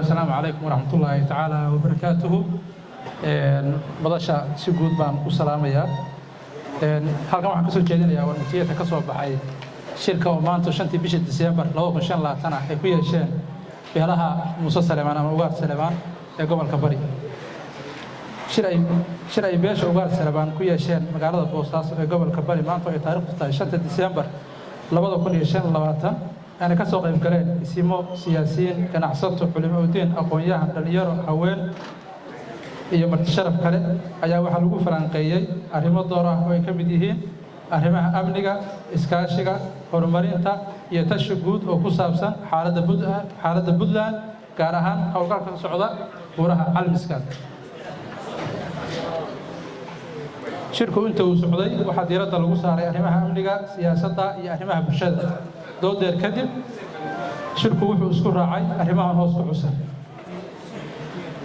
Asalaamu calaykum waraxmatullaahi tacaala wabarakaatuhu. Madasha si guud baan u salaamayaa. Halkan waxaan kasoo jeedinayaa warmutiyadka ka soo baxay shirka oo maanta 5-tii bisha Diseembar 2025 ah ay ku yeesheen beelaha Muuse Salemaan ama Ugaar Salemaan ee gobolka Bari. Shir ay beesha Ugaar Salemaan ku yeesheen magaalada Boosaaso ee gobolka Bari maanta oo ay taariikhdu tahay 5-ta Diseembar 2025, ayna ka soo qayb galeen isimo, siyaasiyiin, ganacsato, culimo udiin, aqoon-yahan, dhalinyaro, haween iyo marti sharaf kale, ayaa waxaa lagu falanqeeyey arrimo door ah oo ay ka mid yihiin arrimaha amniga, iskaashiga, horumarinta iyo tashi guud oo ku saabsan xaaladda Puntland, gaar ahaan howlgalka ka socda buuraha Calmiskaad. Shirku inta uu socday waxaa diiradda lagu saaray arrimaha amniga, siyaasadda iyo arrimaha bulshada. Doodeer kadib, shirku wuxuu isku raacay arrimahan hoos ku xusan.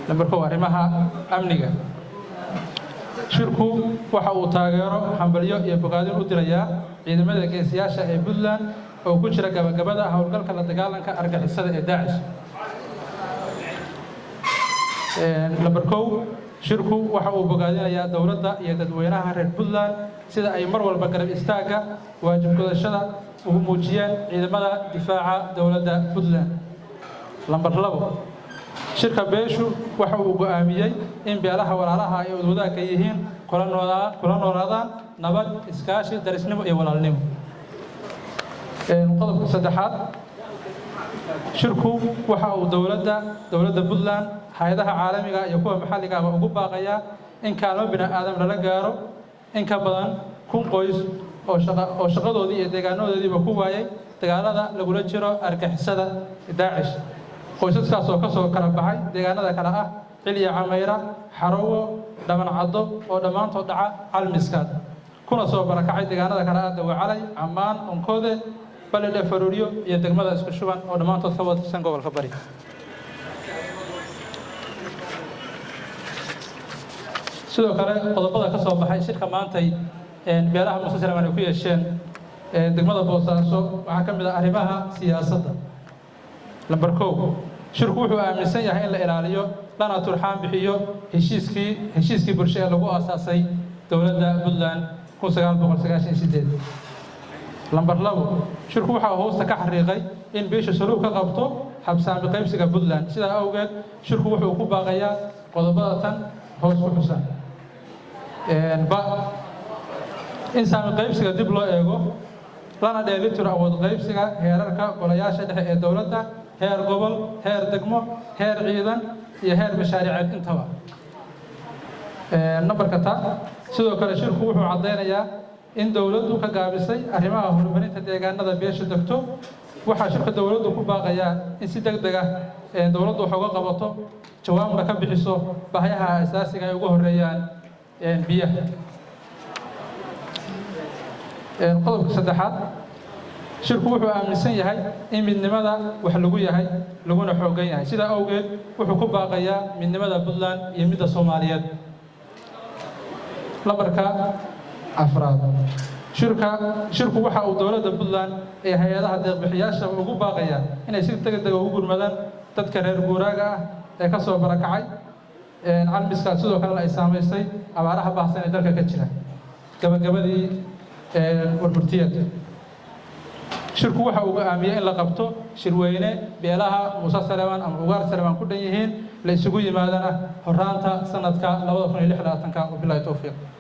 Lambar 1, arrimaha amniga. Shirku waxa uu taageero, hambalyo iyo bogaadin u dirayaa ciidamada geesiyaasha ee Puntland oo ku jira gabagabada howlgalka la dagaalanka argagixisada ee Daacish. Lambar 1, shirku waxa uu bogaadinayaa dowladda iyo dadweynaha reer Puntland sida ay mar walba garab istaagga, waajib gudashada ugu muujiyeen ciidamada difaaca dowladda Puntland. Lambar 2, shirka beeshu waxa uu go'aamiyey in beelaha walaalaha ay odwadaagka yihiin kula noolaadaan nabad, iskaashi, darisnimo iyo walaalnimo. Qodobka saddexaad, shirku waxa uu dowladda Puntland, hay-adaha caalamiga iyo kuwa maxalligaaba ugu baaqayaa in kaalmo bini aadam lala gaaro in ka badan 1000 qoys oo shaqadoodii iyo deegaanadoodiiba ku waayay dagaalada lagula jiro argixisada Daacish, qoysaskaas oo kasoo kala baxay deegaanada kale ah Cilya, Camayra, Xarowo, Dhabancaddo oo dhammaantood dhaca Calmiskaad, kuna soo barakacay deegaanada kale ah Dawacalay, Cammaan, Onkode, Balidhe, Faruuryo iyo degmada Isku Shuban oo dhammaantood ka wada tirsan gobolka Bari. Sidoo kale, qodobada ka soo baxay shirka maantay beelaha Muuse Salemaan ay ku yeesheen degmada Boosaaso waxaa ka mid ah arrimaha siyaasadda. Lambar 1, shirku wuxuu aaminsan yahay in la ilaaliyo lana turxaan bixiyo heshiiskii bulsho ee lagu aasaasay dowladda Puntland 1998. Lambar 2, shirku waxaa hoosta ka xariiqay in beesha saluug ka qabto habsaami qaybsiga Puntland. Sidaa awgeed, shirku wuxuu ku baaqayaa qodobada tan hoos ku xusan: ba, in saami qaybsiga dib loo eego lana dheelitiro awood qaybsiga heerarka golayaasha dhexe ee dowladda, heer gobol, heer degmo, heer ciidan iyo heer mashaariceed intaba. Nambarka ta, sidoo kale shirku wuxuu caddaynayaa in dowladdu ka gaabisay arrimaha horumarinta deegaanada beesha degto. Waxaa shirka dowladdu ku baaqayaa in si deg deg ah dowladdu wax uga qabato, jawaabna ka bixiso bahyaha asaasiga ay ugu horeeyaan biyaha. Qodobka saddexaad, shirku wuxuu aaminsan yahay in midnimada wax lagu yahay laguna xooggan yahay. Sidaa awgeed, wuxuu ku baaqayaa midnimada Puntland iyo midda Soomaaliyeed. Lambarka afraad, shirku waxa uu dowladda Puntland ee hay-adaha deeqbixiyaasha ugu baaqayaa inay si deg dega ugu gurmadaan dadka reer guuraaga ah ee ka soo barakacay Calmiskaas, sidoo kalena ay saamaysay abaaraha baahsan ee dalka ka jira. Gabagabadii warmurtiyeedka, shirku waxa uu go'aamiyey in la qabto shirweyne beelaha Muuse Salemaan ama Ugaar Salemaan ku dhan yihiin, la isugu yimaadana horaanta sanadka 2026-ka. Wabilahi towfiiq.